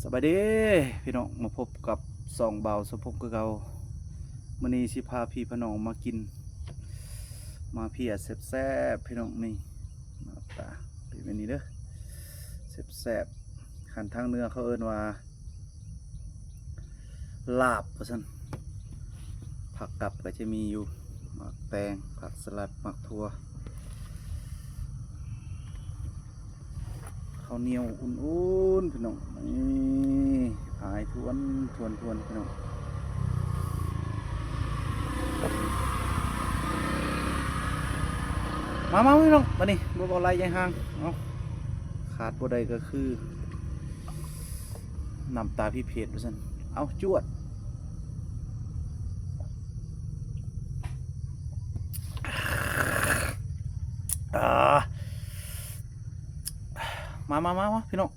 ສະບາຍດີພີ່ນ້ອງ ມາພົບກັບຊ່ອງບ່າວສົມພົງຄືເກົ່າ. ມື້ນີ້ຊິພາພີ່ພານ້ອງມາກິນ ມາເພຍແຊບໆ ພີ່ນ້ອງ. ນີ້ໜ້າຕາເປັນແບບນີ້ເດີ ແຊບໆ. ຄັນທາງເໜືອເຂົາເອີ້ນວ່າ ລາບວ່າຊັ້ນ. ຜັກກັບກໍຈະມີຢູ່ ໝາກແຕງ ຜັກສະຫຼັດ ໝາກຖົ່ວ ເຂົ້າໜຽວອຸ່ນໆ ພີ່ນ້ອງ. ນີ້ ອາຍທວນ ທວນ ທວນ ພີ່ນ້ອງ. ມາ ມາ ພີ່ນ້ອງ ບາດນີ້ບໍ່ເວົ້າຫຼາຍໃຫຍ່ຫ່າງ. ເອົາ ຂາດບໍ່ໄດ້ກໍຄື ນ້ຳຕາພິເພດວ່າຊັ້ນ. ເອົາ ຈວດ. ອ່າ ມາ ມາ ມາ ມາ ພີ່ນ້ອງ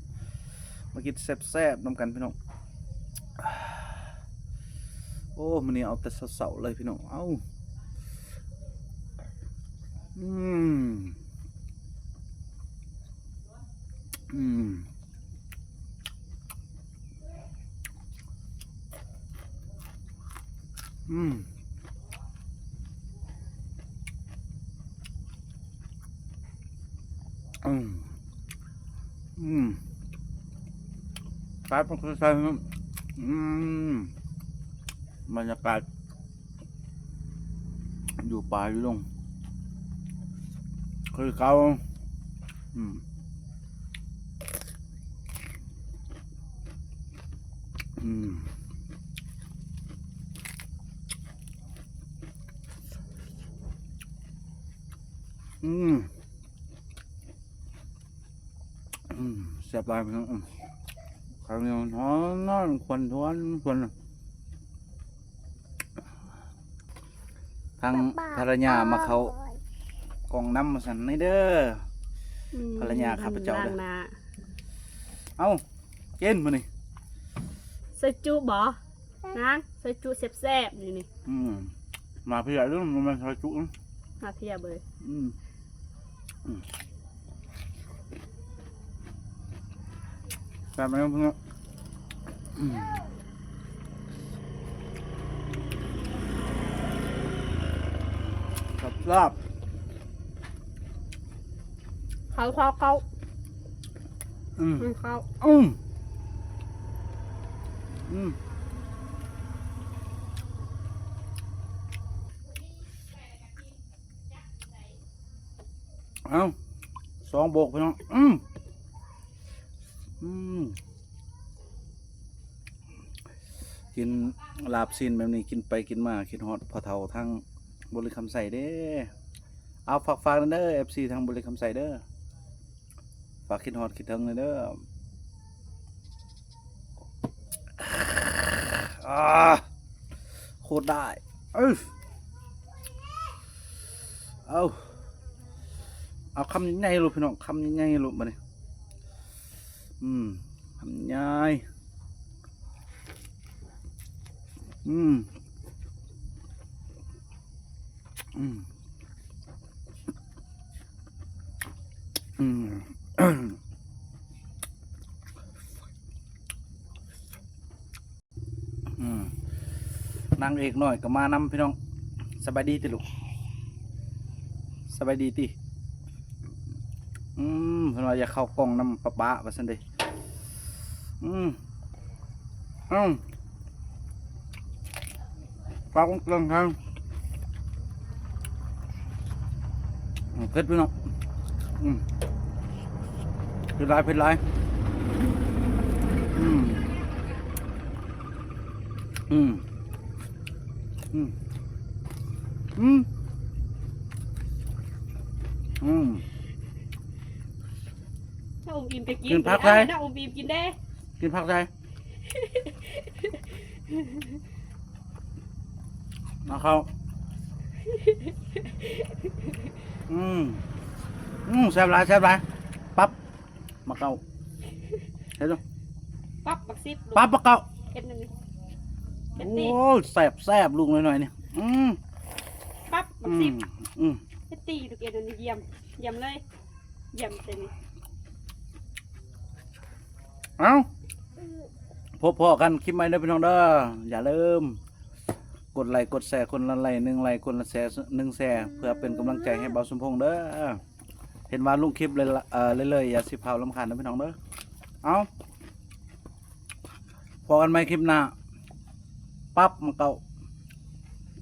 ມາກິນແຊບໆ ນຳກັນ ພີ່ນ້ອງ. ໂອ້ ມື້ນີ້ເອົາແຕ່ເຊົ້າໆ ເລີຍ ພີ່ນ້ອງ. ເອົາ ອືມ ອືມ ອືມ ອືມ ອືມ ປາກມັນຄືໃສ່ ອືມ ບັນຍາກາດ ຢູ່ປ່າຢູ່ດົງຄືເກົ່າ. ອືມ ອືມ ອືມ ອືມ ແຊບຫຼາຍ ພີ່ນ້ອງ. ອືມ ເຂົ້າໜຽວຫອມ ຄວັນທວນ ຄວັນ. ທາງພັນລະຍາມາເຂົ້າກ້ອງນຳວ່າຊັ້ນ ນີ້ເດີ ອືມ ພັນລະຍາຂ້າພະເຈົ້າເດີ. ເອົ້າ ກິນມື້ນີ້ ຊອຍຈຸບໍ ນາງ? ຊອຍຈຸແຊບໆ ນີ້ນີ້. ອືມ ມາເພຍເດີ ບໍ່ແມ່ນຊອຍຈຸ ມາເພຍເບີຍ. ອືມ ອືມ ແຊບໄໝ ພີ່ນ້ອງ? ອືມ ແຊບໆ ເຂົ້າ ເຂົ້າ ເຂົ້າ. ອືມ ມັນເຂົ້າ ອືມ ອືມ ເອົ້າ ສອງໂບກ ພີ່ນ້ອງ. ອືມ ອືມ ກິນລາບຊີ້ນແບບນີ້ ກິນໄປກິນມາ ຄິດຮອດພໍ່ເຖົ້າທາງບໍລິຄຳໄຊເດ້. ເອົາ ຝາກໆ ເດີ ເອັຟຊີ ທາງບໍລິຄຳໄຊເດີ ຝາກຄິດຮອດຄິດເຖິງເດີ. ອາ ໂຄດໄດ້ ເອີ ເອົາ ເອົາຄຳໃຫຍ່ໆ ໂລດ ພີ່ນ້ອງ ຄຳໃຫຍ່ໆ ໂລດ ບາດນີ້. ອືມ ຄຳໃຫຍ່ ອືມ ອືມ ອືມ ອືມ ນາງເອກນ້ອຍກໍມານຳ ພີ່ນ້ອງ. ສະບາຍດີຕິລູກ? ສະບາຍດີຕິ? ອືມ ເພິ່ນວ່າຢາກເຂົ້າກ້ອງນຳປ້າໆ ວ່າຊັ້ນເດ້. ອືມ ເອົ້າ ປາກເກັ່ງໆ ເຜັດ ພີ່ນ້ອງ. ອືມ ເຜັດຫຼາຍ ເຜັດຫຼາຍ. ອືມ ອືມ ອືມ ອືມ ອືມ ນ້ອງອຸ້ມອີ່ມກໍກິນ ກິນຜັກໃສ່ ນ້ອງອຸ້ມອີ່ມກິນເດ້ ກິນຜັກໃສ່. ມາເຂົ້າ ອືມ ອືມ ແຊບຫຼາຍ ແຊບຫຼາຍ. ປັບ ມາເຂົ້າ ເຮັດດູ ປັບບັກສິບ ປັບມາເຂົ້າ ເຮັດໜຶ່ງ ເຮັດຕິ ໂອ້ຍ ແຊບໆ ລູກນ້ອຍໆ ນີ້. ອືມ ປັບບັກສິບ ອືມ ອືມ ເຮັດຕິ ລູກເອັດອັນນີ້ ຢ້ຽມ ຢ້ຽມເລີຍ ຢ້ຽມໃສ່ນີ້. ເອົ້າ ພົບພໍ້ກັນຄລິບໃໝ່ເດີພີ່ນ້ອງເດີ. ຢ່າລືມກົດໄລກົດແຊ ຄົນລະໄລໜຶ່ງໄລ ຄົນລະແຊໜຶ່ງແຊ ເພື່ອເປັນກຳລັງໃຈໃຫ້ບ່າວສົມພົງເດີ. ເຫັນວ່າລົງຄລິບເລື້ອຍໆ ຢ່າຊິຟ້າວລຳຄານເດີພີ່ນ້ອງເດີ. ເອົາ ພໍ້ກັນໃໝ່ຄລິບໜ້າ. ປັບມາເກົ້າ